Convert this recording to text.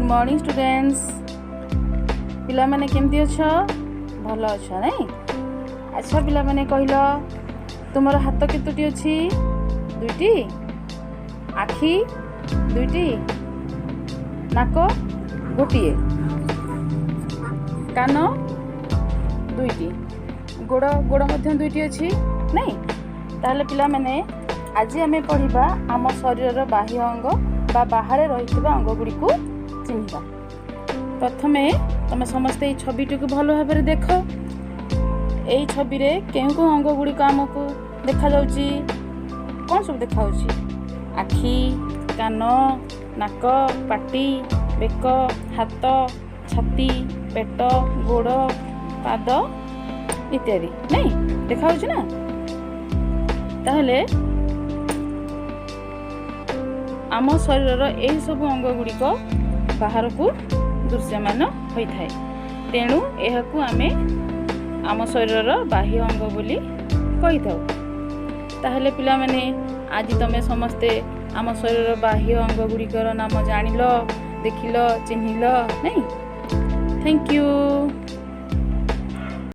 Good morning, students. ପିଲାମାନେ, କେମିତି ଅଛ? ଭଲ ଅଛ, ନାଇଁ? ଆଚ୍ଛା ପିଲାମାନେ, କହିଲ, ତୁମର ହାତ କେତୋଟି ଅଛି? ଦୁଇଟି। ଆଖି ଦୁଇଟି। ନାକ ଗୋଟିଏ। କାନ ଦୁଇଟି। ଗୋଡ଼, ଗୋଡ଼ ମଧ୍ୟ ଦୁଇଟି ଅଛି, ନାଇଁ? ତାହେଲେ ପିଲାମାନେ, ଆଜି ଆମେ ପଢ଼ିବା ଆମ ଶରୀରର ବାହ୍ୟ ଅଙ୍ଗ ବା ବାହାରେ ରହିଥିବା ଅଙ୍ଗ ଗୁଡ଼ିକୁ ଚିହ୍ନିବା। ପ୍ରଥମେ ତମେ ସମସ୍ତେ ଏଇ ଛବିଟିକୁ ଭଲ ଭାବରେ ଦେଖ। ଏଇ ଛବିରେ କେଉଁ କେଉଁ ଅଙ୍ଗ ଗୁଡ଼ିକ ଆମକୁ ଦେଖାଯାଉଛି? କ'ଣ ସବୁ ଦେଖାଯାଉଛି? ଆଖି, କାନ, ନାକ, ପାଟି, ବେକ, ହାତ, ଛାତି, ପେଟ, ଗୋଡ଼, ପାଦ ଇତ୍ୟାଦି, ନାଇଁ? ଦେଖାଯାଉଛି ନା? ତାହେଲେ ଆମ ଶରୀରର ଏହି ସବୁ ଅଙ୍ଗ ଗୁଡ଼ିକ ବାହାରକୁ ଦୃଶ୍ୟମାନ ହୋଇଥାଏ। ତେଣୁ ଏହାକୁ ଆମେ ଆମ ଶରୀରର ବାହ୍ୟ ଅଙ୍ଗ ବୋଲି କହିଥାଉ। ତାହେଲେ ପିଲାମାନେ, ଆଜି ତମେ ସମସ୍ତେ ଆମ ଶରୀରର ବାହ୍ୟ ଅଙ୍ଗ ଗୁଡ଼ିକର ନାମ ଜାଣିଲ, ଦେଖିଲ, ଚିହ୍ନିଲ, ନାଇଁ? Thank you.